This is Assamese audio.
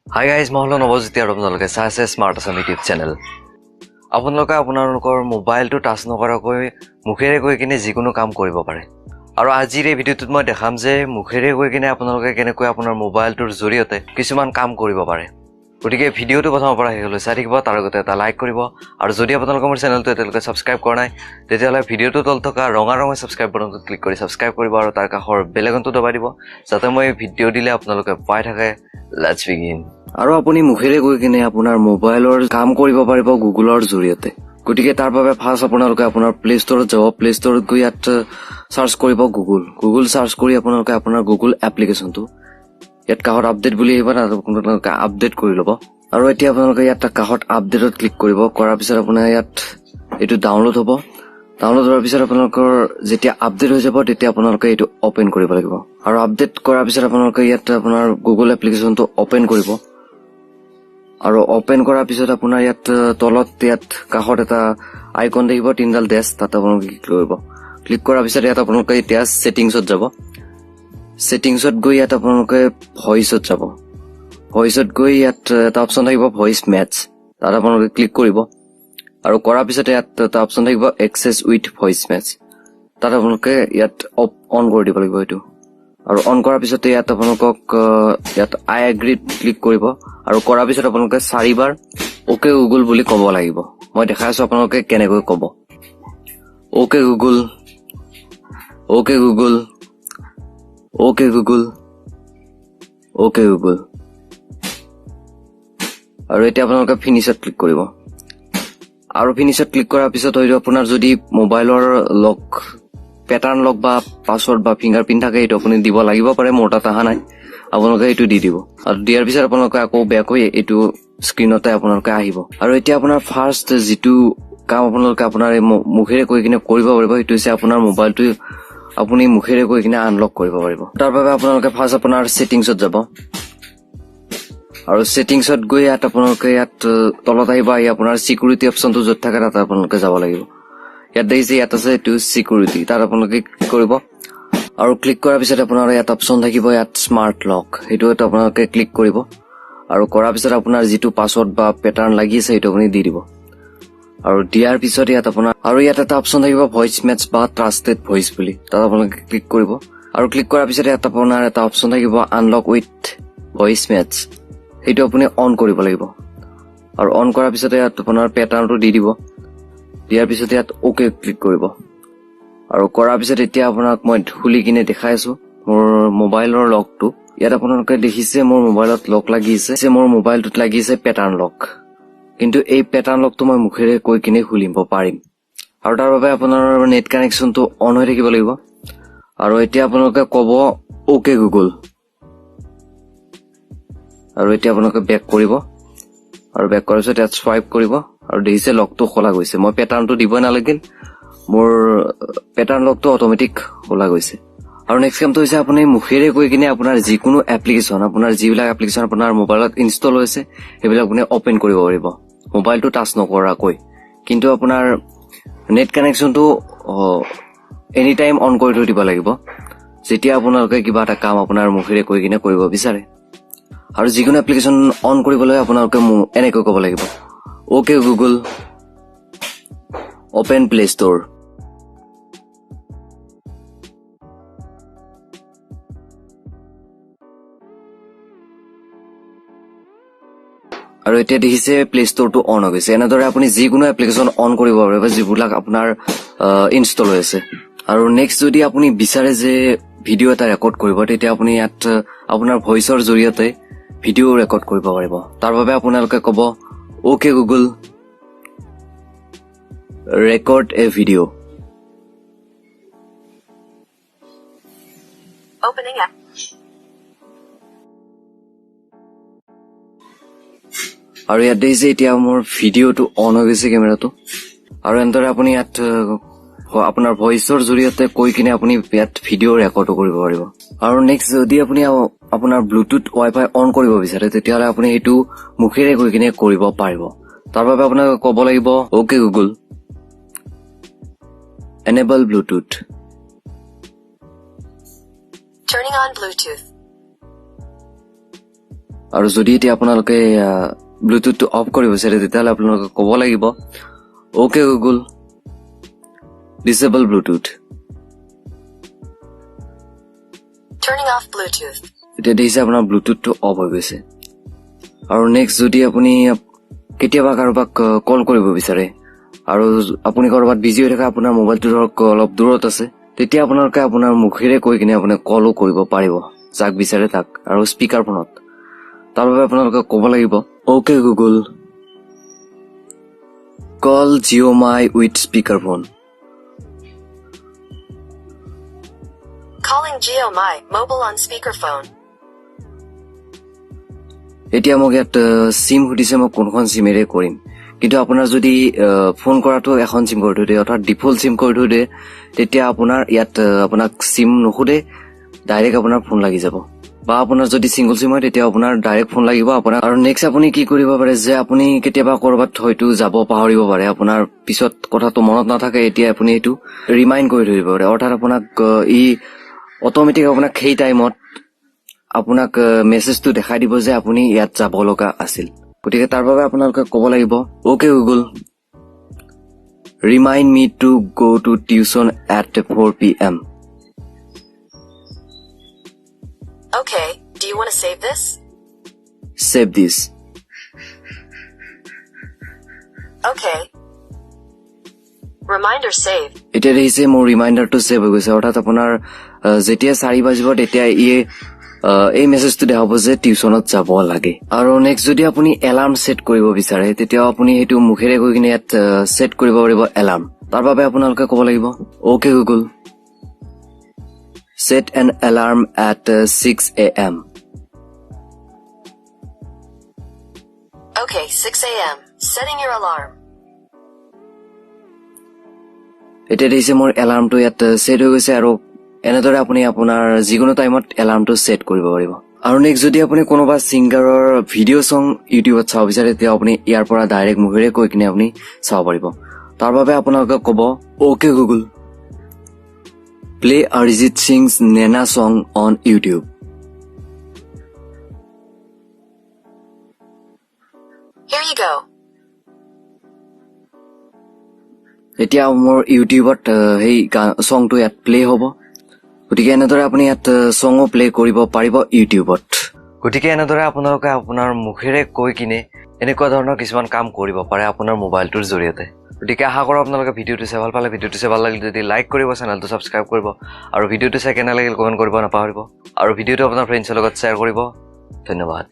হাই গাইজ, মই হ'লো নৱজ্যোতি আৰু আপোনালোকে চাই আছে স্মাৰ্ট আছাম ইউটিউব চেনেল। আপোনালোকে আপোনালোকৰ মোবাইলটো টাচ নকৰাকৈ মুখেৰে কৈ কিনে যিকোনো কাম কৰিব পাৰে। আৰু আজিৰ এই ভিডিঅ'টোত মই দেখাম যে মুখেৰে কৈ কিনে আপোনালোকে কেনেকৈ আপোনাৰ মোবাইলটোৰ জৰিয়তে কিছুমান কাম কৰিব পাৰে। গতিকে ভিডিঅ'টো প্ৰথমৰ পৰা শেষলৈ চাই থাকিব, তাৰ আগতে এটা লাইক কৰিব আৰু যদি আপোনালোকে মোৰ চেনেলটো এতিয়ালৈকে ছাবস্ক্ৰাইব কৰা নাই তেতিয়াহ'লে ভিডিঅ'টোৰ তলত থকা ৰঙা ৰঙৰ ছাবস্ক্ৰাইব বাটনটোত ক্লিক কৰি ছাবস্ক্ৰাইব কৰিব আৰু তাৰ কাষৰ বেল আইকনটো দবাই দিব, যাতে মই ভিডিঅ' দিলে আপোনালোকে পাই থাকে। Let's begin. আৰু আপুনি মুখেৰে কৈ কিনে আপোনাৰ মোবাইলৰ কাম কৰিব পাৰিব গুগলৰ জৰিয়তে। গতিকে তাৰ বাবে ফাৰ্ষ্ট আপোনালোকে আপোনাৰ প্লে ষ্ট'ৰত যাব। প্লে ষ্ট'ৰত গৈ ইয়াত চাৰ্চ কৰিব গুগল। গুগল চাৰ্চ কৰি আপোনালোকে আপোনাৰ গুগল এপ্লিকেশ্যনটো ইয়াত কাষত আপডেট বুলি আহিব, তাত আপোনালোকে আপডেট কৰি ল'ব। আৰু এতিয়া আপোনালোকে ইয়াত কাষত আপডেটত ক্লিক কৰিব। কৰাৰ পিছত আপোনাৰ ইয়াত এইটো ডাউনলোড হ'ব। ডাউনলোড হোৱাৰ পিছত আপোনালোকৰ যেতিয়া আপডেট হৈ যাব তেতিয়া আপোনালোকে এইটো অপেন কৰিব লাগিব। আৰু আপডেট কৰাৰ পিছত আপোনালোকে ইয়াত আপোনাৰ গুগল এপ্লিকেশ্যনটো অপেন কৰিব। আৰু অপেন কৰাৰ পিছত আপোনাৰ ইয়াত তলত ইয়াত কাষত এটা আইকন দেখিব, তিনিডাল ডেছ, তাত আপোনালোকে ক্লিক কৰিব। ক্লিক কৰাৰ পিছত ইয়াত আপোনালোকে এতিয়া ছেটিংছত যাব। ছেটিংছত গৈ ইয়াত আপোনালোকে ভইচত যাব। ভইচত গৈ ইয়াত এটা অপশ্যন থাকিব ভইচ মেচ, তাত আপোনালোকে ক্লিক কৰিব। আৰু কৰাৰ পিছত ইয়াত এটা অপশ্যন থাকিব এক্সেছ উইথ ভইচ মেচ, তাত আপোনালোকে ইয়াত অন কৰি দিব লাগিব এইটো। আৰু অন কৰাৰ পিছতে ইয়াত আপোনালোকক ইয়াত আই এগ্ৰীত ক্লিক কৰিব। আৰু কৰাৰ পিছত আপোনালোকে চাৰিবাৰ অ'কে গুগল বুলি ক'ব লাগিব। মই দেখাই আছো আপোনালোকে কেনেকৈ ক'ব। Okay Google, okay Google, okay Google, okay Google. আৰু এতিয়া আপোনালোকে ফিনিছত ক্লিক কৰিব। আৰু ফিনিছত ক্লিক কৰাৰ পিছত হয়তো আপোনাৰ যদি মোবাইলৰ লক, পেটাৰ্ণ লক বা পাছৱৰ্ড বা ফিংগাৰ প্ৰিণ্ট থাকে, সেইটো আপুনি দিব লাগিব পাৰে। মোৰ তাত অহা নাই, আপোনালোকে এইটো দি দিব। আৰু দিয়াৰ পিছত আপোনালোকে আকৌ বেয়াকৈ এইটো স্ক্ৰীণতে আপোনালোকে আহিব। আৰু এতিয়া আপোনাৰ ফাৰ্ষ্ট যিটো কাম আপোনালোকে আপোনাৰ এই মুখেৰে কৈ কিনে কৰিব পাৰিব, সেইটো হৈছে আপোনাৰ মোবাইলটো আপুনি মুখেৰে কৈ কিনে আনলক কৰিব পাৰিব। তাৰ বাবে আপোনালোকে ফাৰ্ষ্ট আপোনাৰ ছেটিংছত যাব। আৰু ছেটিংছত গৈ ইয়াত আপোনালোকে ইয়াত তলত আহিব। আহি আপোনাৰ চিকিউৰিটি অপশ্যনটো য'ত থাকে তাত আপোনালোকে যাব লাগিব। ইয়াত দেখিছে ইয়াত আছে এইটো চিকিউৰিটি, তাত আপোনালোকে ক্লিক কৰিব। আৰু ক্লিক কৰাৰ পিছত আপোনাৰ ইয়াত অপশ্যন থাকিব ইয়াত স্মাৰ্ট লক, সেইটো আপোনালোকে ক্লিক কৰিব। আৰু কৰাৰ পিছত আপোনাৰ যিটো পাছৱৰ্ড বা পেটাৰ্ণ লাগি আছে সেইটো আপুনি দি দিব। আৰু দিয়াৰ পিছত ইয়াত আপোনাৰ আৰু ইয়াত এটা অপশ্যন থাকিব ভইচ মেচ বা ট্ৰাষ্টেড ভইচ বুলি, তাত আপোনালোকে ক্লিক কৰিব। আৰু ক্লিক কৰাৰ পিছত ইয়াত আপোনাৰ এটা অপশ্যন থাকিব আনলক উইথ ভইচ মেচ, সেইটো আপুনি অন কৰিব লাগিব। আৰু অন কৰাৰ পিছতে ইয়াত আপোনাৰ পেটাৰ্ণটো দি দিব। দিয়াৰ পিছত ইয়াত অ'কে ক্লিক কৰিব। আৰু কৰাৰ পিছত এতিয়া আপোনাক মই খুলি কিনে দেখাই আছো মোৰ মোবাইলৰ লকটো। ইয়াত আপোনালোকে দেখিছে মোৰ মোবাইলত লক লাগি আছে, মোৰ মোবাইলটোত লাগি আছে পেটাৰ্ণ লক। কিন্তু এই পেটাৰ্ণ লকটো মই মুখেৰে কৈ কিনে খুলিব পাৰিম। আৰু তাৰ বাবে আপোনাৰ নেট কানেকশ্যনটো অন হৈ থাকিব লাগিব। আৰু এতিয়া আপোনালোকে ক'ব অ'কে গুগল। আৰু এতিয়া আপোনালোকে বেক কৰিব। আৰু বেক কৰাৰ পিছত ইয়াত চুৱাইপ কৰিব। আৰু দেখিছে লকটো খোলা গৈছে। মই পেটাৰ্ণটো দিবই নালাগিল, মোৰ পেটাৰ্ণ লকটো অট'মেটিক খোলা গৈছে। আৰু নেক্সট কামটো হৈছে আপুনি মুখেৰে কৈ কিনে আপোনাৰ যিকোনো এপ্লিকেশ্যন, আপোনাৰ যিবিলাক এপ্লিকেশ্যন আপোনাৰ মোবাইলত ইনষ্টল হৈছে সেইবিলাক আপুনি অপেন কৰিব পাৰিব মোবাইলটো টাচ নকৰাকৈ। কিন্তু আপোনাৰ নেট কানেকশ্যনটো এনি টাইম অন কৰি থৈ দিব লাগিব যেতিয়া আপোনালোকে কিবা এটা কাম আপোনাৰ মুখেৰে কৈ কিনে কৰিব বিচাৰে। আৰু যিকোনো এপ্লিকেশ্যন অন কৰিবলৈ আপোনালোকে এনেকৈ ক'ব লাগিব, okay Google, open Play Store. আৰু এতিয়া দেখিছে প্লে ষ্ট'ৰটো অন হৈ গৈছে। এনেদৰে আপুনি যিকোনো এপ্লিকেশ্যন অন কৰিব পাৰিব যিবিলাক আপোনাৰ ইনষ্টল হৈ আছে। আৰু নেক্সট যদি আপুনি বিচাৰে যে ভিডিঅ' এটা ৰেকৰ্ড কৰিব, তেতিয়া আপুনি ইয়াত আপোনাৰ ভইচৰ জৰিয়তে ভিডিঅ' ৰেকৰ্ড কৰিব পাৰিব। তাৰ বাবে আপোনালোকে ক'ব okay Google, record a video. Opening app. আৰু ইয়াত দেখিছে এতিয়া মোৰ ভিডিঅ'টো অন হৈ গৈছে কেমেৰাটো। আৰু এনেদৰে আপুনি ইয়াত আপোনাৰ ভইচৰ জৰিয়তে কৈ কিনে আপুনি ইয়াত ভিডিঅ' ৰেকৰ্ডো কৰিব পাৰিব। আৰু নেক্সট যদি আপুনি আপোনাৰ ব্লুটুথ ৱাইফাই অন কৰিব বিচাৰে তেতিয়াহ'লে আপুনি সেইটো মুখেৰে কৈ কিনে কৰিব পাৰিব। তাৰ বাবে আপোনাক ক'ব লাগিব okay Google, enable Bluetooth. Turning on Bluetooth. আৰু যদি এতিয়া আপোনালোকে ব্লুটুথটো অফ কৰিব বিচাৰে, তেতিয়াহ'লে আপোনালোকে ক'ব লাগিব, "Okay Google, disable Bluetooth." Turning off Bluetooth. এতিয়া দেখিছে আপোনাৰ ব্লুটুথটো অফ হৈ গৈছে। আৰু নেক্সট যদি আপুনি কেতিয়াবা কাৰোবাক কল কৰিব বিচাৰে আৰু আপুনি ক'ৰবাত বিজি হৈ থাকে, আপোনাৰ মোবাইলটো ধৰক অলপ দূৰত আছে, তেতিয়া আপোনালোকে আপোনাৰ মুখেৰে কৈ কিনে আপুনি কলো কৰিব পাৰিব যাক বিচাৰে তাক, আৰু স্পীকাৰ ফোনত। তাৰ বাবে আপোনালোকে ক'ব লাগিব, "Okay Google, call Jio my with speaker phone." Calling Jio My mobile on speakerphone. এতিয়া মোক ইয়াত চিম সুধিছে, মই কোনখন চিমেৰে কৰিম। কিন্তু আপোনাৰ যদি ফোন কৰাটো এখন চিম কৰি থৈ দিয়ে, অৰ্থাৎ ডিফল্ট চিম কৰি থৈ দিয়ে, তেতিয়া আপোনাৰ ইয়াত আপোনাক চিম নুসুধে, ডাইৰেক্ট আপোনাৰ ফোন লাগি যাব। বা আপোনাৰ যদি ছিংগল চিম হয়, তেতিয়া আপোনাৰ ডাইৰেক্ট ফোন লাগিব আপোনাৰ। আৰু নেক্সট আপুনি কি কৰিব পাৰে যে আপুনি কেতিয়াবা ক'ৰবাত হয়তো যাব পাহৰিব পাৰে, আপোনাৰ পিছত কথাটো মনত নাথাকে। এতিয়া আপুনি এইটো ৰিমাইণ্ড কৰি থৈ দিব পাৰে, অৰ্থাৎ আপোনাক ই অট'মেটিক আপোনাক সেই টাইমত আপোনাক মেছেজটো দেখাই দিব যে আপুনি ইয়াত যাব লগা আছিল। গতিকে তাৰ বাবে আপোনালোকে ক'ব লাগিব, "Okay Google, remind me to go to tuition at 4 p.m." Okay, do you want to save this? Save this. Okay. Reminder saved. এতিয়া দেখিছে মোৰ ৰিমাইণ্ডাৰটো ছেভ হৈ গৈছে, অৰ্থাৎ আপোনাৰ যেতিয়া 4 বাজিব, তেতিয়া এই মেছেজটো দেখাব যে টিউচনত যাব লাগে। আৰু নেক্সট যদি আপুনি এলাৰ্ম ছেট কৰিব বিচাৰে, তেতিয়াও আপুনি সেইটো মুখেৰে গৈ কিনে ইয়াত ছেট কৰিব পাৰিব এলাৰ্ম। তাৰ বাবে আপোনালোকে ক'ব লাগিব, "Okay Google, set an alarm at 6 a.m." Okay, 6 a.m. Setting your alarm. এতিয়া দেখিছে মোৰ এলাৰ্মটো ইয়াত ছেট হৈ গৈছে। আৰু এনেদৰে আপুনি আপোনাৰ যিকোনো টাইমত এলাৰ্মটো ছেট কৰিব পাৰিব। আৰু নেক্সট যদি আপুনি কোনোবা ছিংগাৰৰ ভিডিঅ' ছং ইউটিউবত চাব বিচাৰে, তেতিয়া আপুনি ইয়াৰ পৰা ডাইৰেক্ট মুখেৰে কৈ কিনে আপুনি চাব পাৰিব। তাৰ বাবে আপোনালোকে ক'ব, "Okay Google, play Arijit Singh's Naina song on YouTube." Here you go. এতিয়া মোৰ ইউটিউবত সেই ছংটো ইয়াত প্লে হ'ব। গতিকে এনেদৰে আপুনি ইয়াত ছঙো প্লে কৰিব পাৰিব ইউটিউবত। গতিকে এনেদৰে আপোনালোকে আপোনাৰ মুখেৰে কৈ কিনে এনেকুৱা ধৰণৰ কিছুমান কাম কৰিব পাৰে আপোনাৰ মোবাইলটোৰ জৰিয়তে। গতিকে আশা কৰোঁ আপোনালোকে ভিডিঅ'টো চাই ভাল পালে। ভিডিঅ'টো চাই ভাল লাগিল যদি লাইক কৰিব, চেনেলটো ছাবস্ক্ৰাইব কৰিব আৰু ভিডিঅ'টো চাই কেনে লাগিল কমেণ্ট কৰিব নাপাহৰিব আৰু ভিডিঅ'টো আপোনাৰ ফ্ৰেণ্ডছৰ লগত শ্বেয়াৰ কৰিব। ধন্যবাদ।